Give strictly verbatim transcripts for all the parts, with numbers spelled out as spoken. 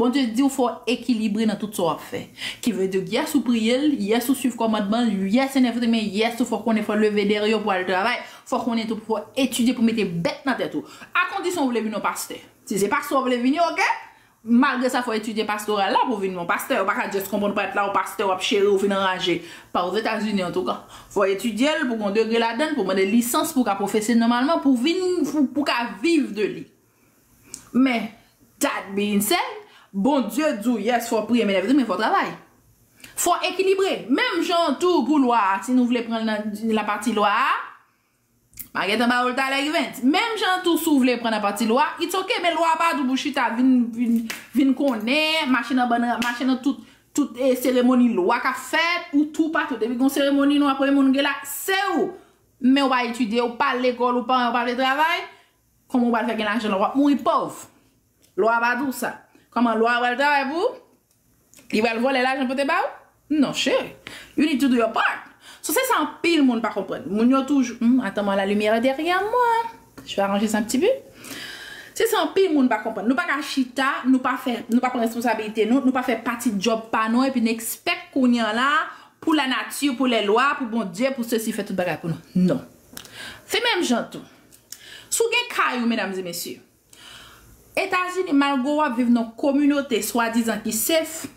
Bondye di w fò w ekilibre nan tout sa w ap fè. Ki vle di, yes, ou priye l, yes, ou swiv kòmandman l, yes, and everything, men yes, ou fò konnen fò leve dèyè yo pou al travay, fò konnen tou fò etidye pou mete bèt nan tèt ou. A kondisyon w vle vin yon pastè. Si se pastè w vle vini, oke? Malgre sa, fò etidye pastoral la pou vin yon pastè. Ou pa ka just konprann prèt la, ou pastè, w ap chere, ou fin anraje. Pa Ozetazini, antouka. Fò etidye l pou gon degre ladan l, pou mande lisans, pou ka pwofese nòmalman, pou vin, pou, pou ka viv de li. Men, that being said, Bondye di w, yes, fò w priye, men everything, men fò w travay. Fò w ekilibre. Menm jan tou pou lwa a, si nou vle pran l nan lapati lwa a, m a gentan ba w l talè, Event. Menm jan tou si w vle pran lapati lwa, it's ok, men lwa a pa di w pou chita vin, vin, vin konnen, mache nan bann, mache nan tout, tout eh, seremoni lwa k ap fèt, ou tou patou. Depi gon seremoni nou ap wè moun gen la, se ou. Men w pa etidye, ou pa lekòl, ou paran yo pa vle travay, kòman w pral fè gen lajan la? W ap mouri pòv. Lwa a pa di w sa. Kòman lwa a pral travay pou ou? Li pral vòlè lajan pou te ba ou? Non, cheri. You need to do your part. So, se sa anpil moun pa konprann. Moun yo toujou, hmm, attends-moi, la lumière est derrière moi. Je vais arranger ça un petit peu. Se sa anpil moun pa konprann. Nou pa ka chita, nou pa fè, nou pa pran responsabilite nou, nou pa fè pati djòb pa nou, epi n expect kounye a la, pou lanati, pou lè lwa, pou Bondye, pou sesi, fè tout bagay pou nou. Non. Se menm jan tou. Si w gen kay ou, medam e mesye, Etazini, malgre w ap viv nan kominote swadizan ki safe,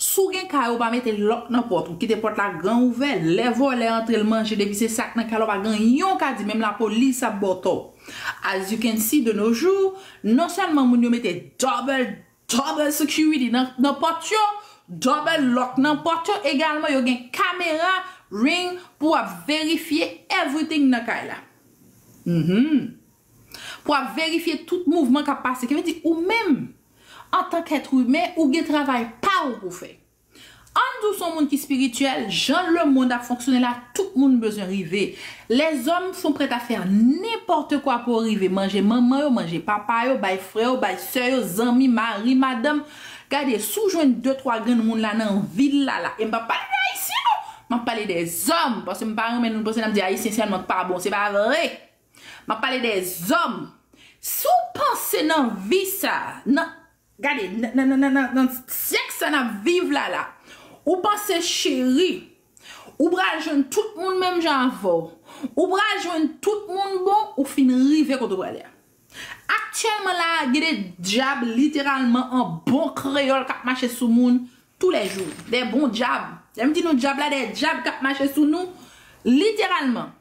si w gen kay ou pa mete lòk nan pòt ou, kite pòt la gran ouvè, lè vòlè antre l manje, depi se sa k nan kay la, w pa gen anyen w ka di, menm lapolis ap ba w tò. As you can see de nos jours, non sèlman moun yo mete double, double security nan, nan pòt yo, double lock nan pòt yo, egalman yo gen kamera, Ring, pou ap verifye everything nan kay la. Mhm. Pou ap verifye tout mouvman k ap pase. Ki vle di ou menm, antank èt imen, ou gen travay pa ou pou fè. Ann di w se yon moun ki espirityèl, jan lemonn ap fonksyone la, tout moun bezwen rive. Lèzòm sont prêts à faire n'importe quoi pou yo rive. Manje manman yo, manje papa yo, bay frè yo, bay sè yo, zanmi, mari, madanm. Gade, si w jwenn de twa grenn moun la nan vil la la, e m p ap pale de Ayisyen non, m ap pale de zòm, paske m pa renmen nou panse n ap di Ayisyen sèlman k pa bon, se pa vre. M ap pale de zòm. Si w panse nan vi sa, nan, gade, nan, nan, nan, nan, nan, nan syèk sa n ap viv la la, ou panse cheri, ou pral jwenn tout moun menm jan avè w, ou pral jwenn tout moun bon, ou fin rive kote w prale a. Aktyèlman la, gen de dyab literalman an bon kreyòl k ap mache sou moun toulèjou. De bon dyab. Lè m di nou dyab la, de dyab k ap mache sou nou literalman.